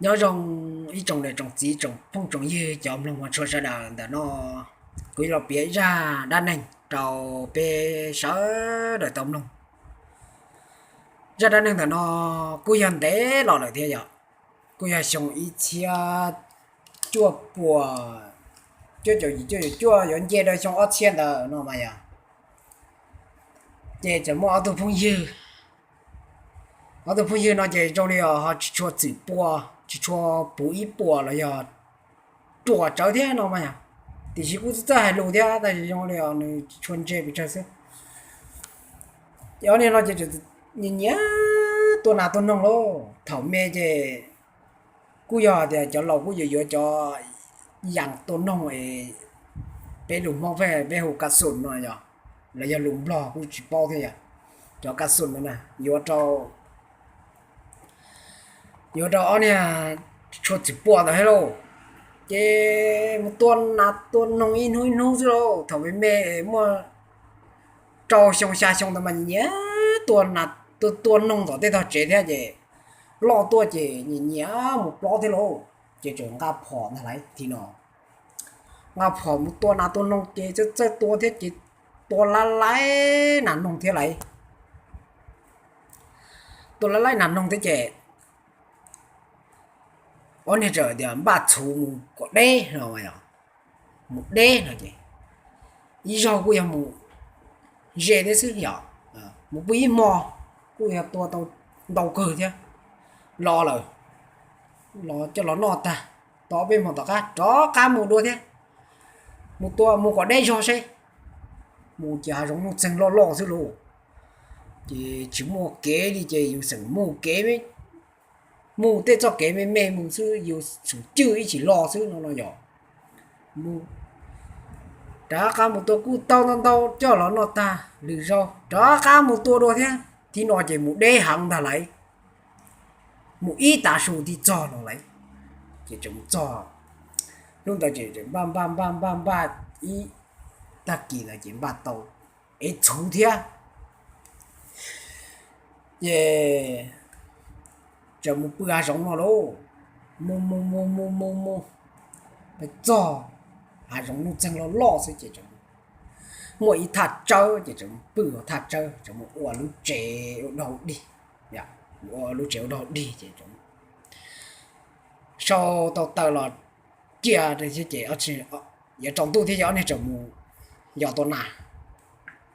Nyob zoo ib tsoom niam tsoom txiv tsoom phooj tsoom ywg cov mloog ua tshua sawv daws ntawm no, kuv yuav los piav zaj dab neeg rau peb sawv daws tau mloog. Zaj dab neeg ntawm no kuj yog ntev los lawm thiab yom, kuj yog xyoo ib txhiab cuaj puas cuaj caum yim cuaj caum cuaj yuav nce rau xyoo ob txhiab ntawd no mas yog. Ces txawm muaj ob tug phooj ywg, ob tug phooj ywg no ces zoo li ho tsis tshua txwm pua, tsis tshua puv ib puas los yog ruam tsawv thiab no mas yog. Tiam sis kuj txawj hais lus thiab tab sis zoo li nws tsis tshua ntse pes tsawg xwb. Ces ob niag no ces nyiam nyiam tua nas tua noog lauj. Thaum me ces kuj yog tias cov laus kuj yuav yuav cov yas tua noog, peb lus Hmoob peb hu kas xum no yog, los yog lus Nplog kuj tsis paub thiab yog, cov kas xum no na, yuav rau yuav rau ob niag tshua txwm pua ntawd thiab lauj. Ces mus tua nas tua noog ib hnub ib hnub xwb lauj. Thaum me me muaj rau xyoo xya xyoo ntawd mas nyiam tua nas tua tua noog tom tej tog tsev thiab ces loj tuaj ces nyiam nyiam mus plob thiab lauj. Ces tseem nqa phom ntag lauj, thaum no nqa phom mus tua nas tua noog ces txawj txawj tua thiab ces tua lab laib nas noog thiab lauj. Tua lab laib nas noog thiab ces ob niag txawm tias npaj txhuv mus kom deb no, mus deb no ces ib zaug kuj yog mus ze thiab xwb yom, mus pw ib hmo kuj yog tua tau ntau kawg thiab. Los lawm, los coj los noj tag, tau ob peb hmo tom qab rov qab mus dua thiab. Mus tua mus kom deb zog seb, mus ces hav zoov nuj txeeg loj loj xwb lauj. Ces tsis muaj kev li ces yus xeem mus kev, mus tej txoj kev me me mus xwb, yus xum cwj ib chim los xwb no no yog. Mus, rov qab mus tua kuj tau ntau ntau coj los noj tag, lwm zaus rov qab mus tua dua thiab. Thaum no ces mus deb heev ntag lauj, mus ib tav su thiaj txog no lauj. Ces tseem mus txog, hnub ntawd ces npaj npaj npaj npaj npaj ib tag kis ntawd ces npaj tau ev txhuv thiab. Ces tseem mus pw hav zoov no lauj, mus mus mus mus mus mus, pes txog hav zoov nuj txeeg loj loj xwb ces muaj ib thaj tsawb ces tseem mus pw hauv thaj tsawb, tseem mus ua lub tsev ua dog dig, ua lub tsev ua dog dig ces sau tau taws los cia ces yuav tsaus ntuj thiab ces ob niag tseem mus yos tua nas.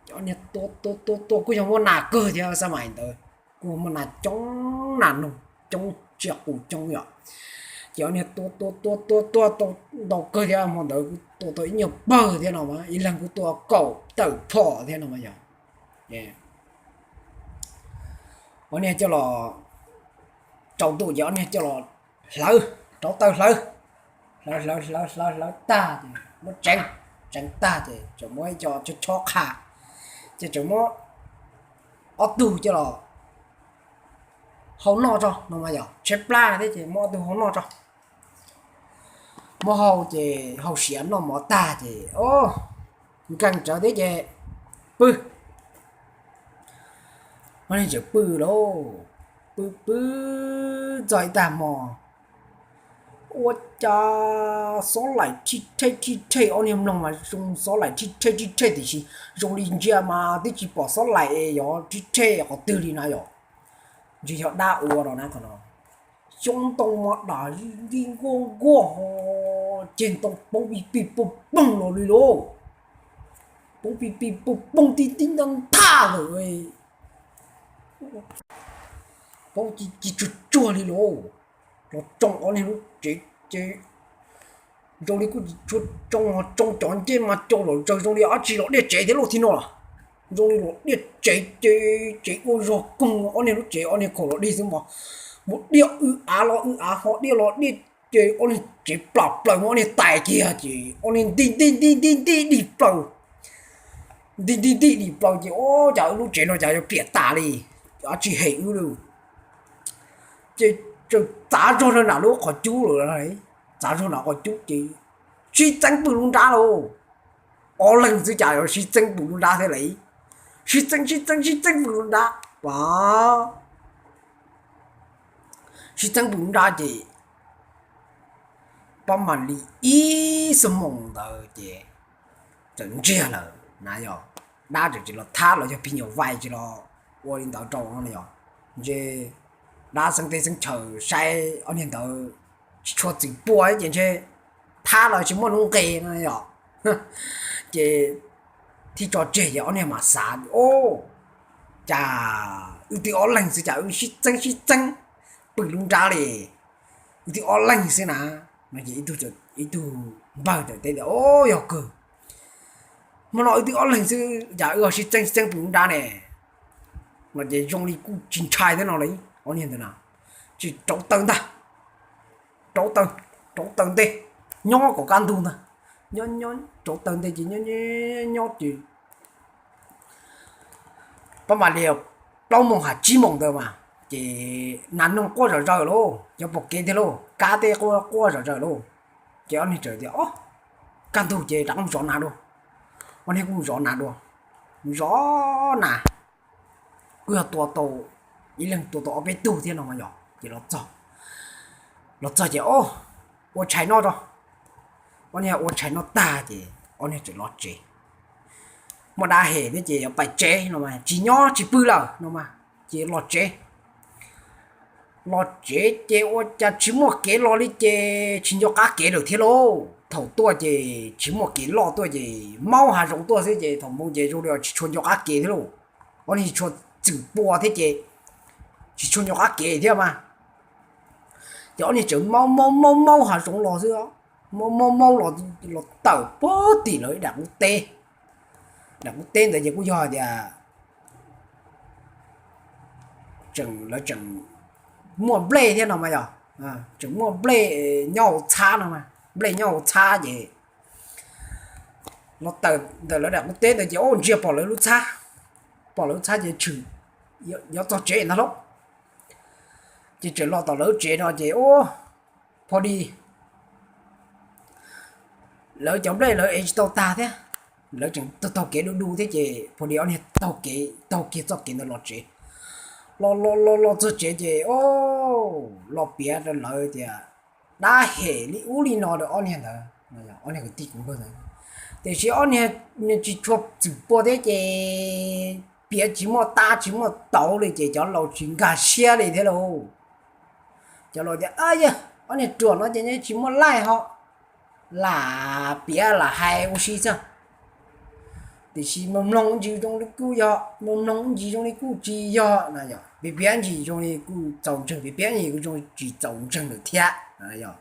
Ces ob niag tua tua tua tua kuj yog muaj nas kawg thiab, xab mais ntawd kuj muaj nas coob, nas noog coob, tsiaj qus coob yom. Ces ob niag tua tua tua tua tua tau ntau kawg thiab, hmo ntawd kuj tua tau ib nyuag pawg thiab no, ib leeg kuj tua kaum tawm phom thiab no yog. Ob niag coj los, tsaus ntuj ces ob niag coj los hlawv, rauv taws hlawv, hlawv hlawv hlawv hlawv hlawv tag ces muab tseev, tseev tag ces tseem muab ib co chob chob qha, ces tseem muab ob tug coj los hau noj tso no mas yog, tshaib plab thiab ces muab ob tug hau noj tso. Muab hau ces hau siav noj mov tag ces o, nkees tsawv thiab ces pw. Ob niag tseem pw lauj, pw pw txog ib tag hmo, ua cas xob laim thij thej thij thej, ob niag mloog mas zoo xob laim thij thej thij thej tiam sis zoo li ntsia mas twb tsis pom xob laim es yog thij thej qhov twg li na yom. Ntshe yog dab ua no na qhov no. Xyoob ntoo mas dam li nkuaj nkuaj ho, ceg ntoo poob pij pij pooj poog los li lauj. Poob pij pij pooj poog tib tib ntaj nthaj lawm, poob ci ci tsuag tsuag li lauj. Los tsoo ob niag lub tsev ces zoo li kuj tsis tshua tsoo ho tsoo cov ncej mas cau lom zawg zoo li dab tsi los diaj tsev thiab lauj thaum no. Zoo li los diaj tsev ces tsev ua zog koog, ob niag lub tsev ob niag khaum los dig xwb mas mus diaj w av los w av ho diaj los diaj ces ob niag tsev plam plaws muab ob niag tais kiag ces ob niag nti nti nti nti nti dig plaws. Nti nti nti dig plaws ces ua cas wb lub tsev no cas yuav piam tas li, dab tsi hem wb lauj. Ces txav zog rau nram lub qhov cub lawm, txav zog nram qhov cub ces sib txeeb pw lub nrab lauj. Ob leeg xwb cas yuav sib txeeb pw lub nrab thiab lauj. Sib txeeb sib txeeb sib txeeb pw lub nrab, sib txeeb pw lub nrab ces Pab mam li ib xuab moos ntawd ces txawm ntsiag lawm na yog, dab txawm tsis los thab los yog phim nyuj vais tsis los ua li ntawd rau no yog, ntshe dab xeeb teb xeeb chaw saib ob niag ntawd tsis tshua txwm pua ces ntshe thab los tsis muaj lub nqe no yog. Ces thiaj tso tseg ces ob niag mam xav, o, cas wb twb ob leeg xwb cas wb sib txeeb sib txeeb pw lub nrab li, wb twb ob leeg xwb na. No ces ib tug npawg txawm teb tias, o, yog kawg, hmo no wb twb ob leeg xwb cas wb ho sib txeeb sib txeeb pw lub nrab ne. No ces zoo li kuj tsis ntshai thiab no li, ob niag ntawd na, tsis rauv taws ntag, rauv taws, rauv taws ntej, nyob kom kaj ntug ntag, nyob nyob rauv taws ntej ces nyob nyob ces pab mam li plaub moos hais tsib moos ntawd mas ces nas noog quaj zom zaws lauj, cov pom kev thiab lauj, kab tej quaj quaj zom zaws lauj. Ces ob niag txawm tias, o, kaj ntug ces rov mus zov nas dua. Ob niag kuj mus zov nas dua, mus zov nas, kuj yog tua tau, ib leeg tua tau ob peb tug thiab no mas yog ces los txog, los txog ces, o, ua tshais noj tso. Ob niag ua tshais noj tag ces ob niag txawm los tsev, muaj dab hem thiab ces yuav pais tsev no mas tsis nyob tsis pw lawm no mas ces los tsev. Los tsev ces ua cas tsis muaj kev los li ces tsis nco qab kev lawm thiab lauj. Thaum tuaj ces tsis muaj kev loj tuaj ces maub hav zoov tuaj xwb ces thaum mus ces zoo li tsis tshua nco qab kev thiab lauj. Ob niag tsis tshua txwm pua thiab ces tsis tshua nco qab kev thiab mas. Ces ob niag tseem maub maub maub maub hav zoov los xwb, maub maub maub los, los tawm puag tim lawv ib daim qub teb. Daim qub teb ntawd ces kuj yog hais tias tseem, lawv tseem muaj nplej thiab no mas yog, tseem muaj nplej nyob hauv txhab no, nplej nyob hauv txhab ces los tawm ntawm lawv daim qub teb ntawd ces, o, ntsia pom lawv lub txhab, pom lawv lub txhab ces tshwm yuav txog tsev ntag lauj. Ces tseem los tom lawv tsev no ces, o, pho di lawv cov nplej lawv ev tsis tau tag thiab, lawv tseem taug kev du du thiab ces pho di ob niag taug kev, taug kiag txoj kev ntawd los tsev. Los los los los txog tsev ces, o, los piav rau lawv tias dab hem li ub li no rau ob niag ntawd, ob niag kwv tij kuv npawg ntawd. Tiam sis ob niag tsis tshua txwm pua thiab ces piav tsis muaj tab tsis muaj tauv li ces cov laus tsis nkag siab li thiab lauj. Cov laus tias, a yog ob niag ruam no ces tsis muaj laij ho lam piav lam hais ua si xwb. Tiam sis mus mloog ntsis zoo li kuj yog, mus mloog ntsis zoo li kuj tsis yog na yog, piav piav ntsis zoo li kuj txaus ntseeg, piav piav ntsis kuj zoo tsis txaus ntseeg lawm thiab yog.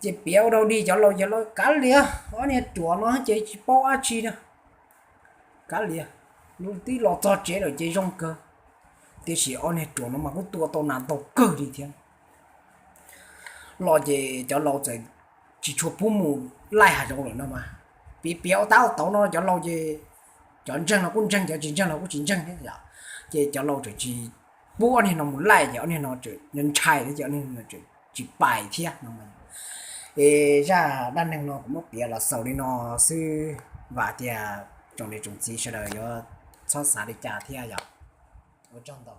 Ces piav ua rau dig cov laus, cov laus kav liam, ob niag ruam no ces tsis paub dab tsi na, kav liam, twb los txog tsev lawm ces zoo kawg. Tiam sis ob niag ruam no mas kuj tua tau nas ntau kawg li thiab. Los ces cov laus txawm tsis tshua pub mus laij hav zoov lawm no mas, piav piav ua tab ua tauv no cov laus ces cov ntseeg los kuj ntseeg, cov tsis ntseeg los kuj tsis ntseeg thiab yom. Ces cov laus txawm tsis pub ob niag no mus laij ces ob niag no txawm ntshai thiab ces ob niag no txawm tsis pais thiab no. Es zaj dab neeg no kuv muab piav los xaus li no xwb, vam tias tsoom niam tsoom txiv sawv daws yuav txhob xav li cas thiab yom. Ua tsaug ntau.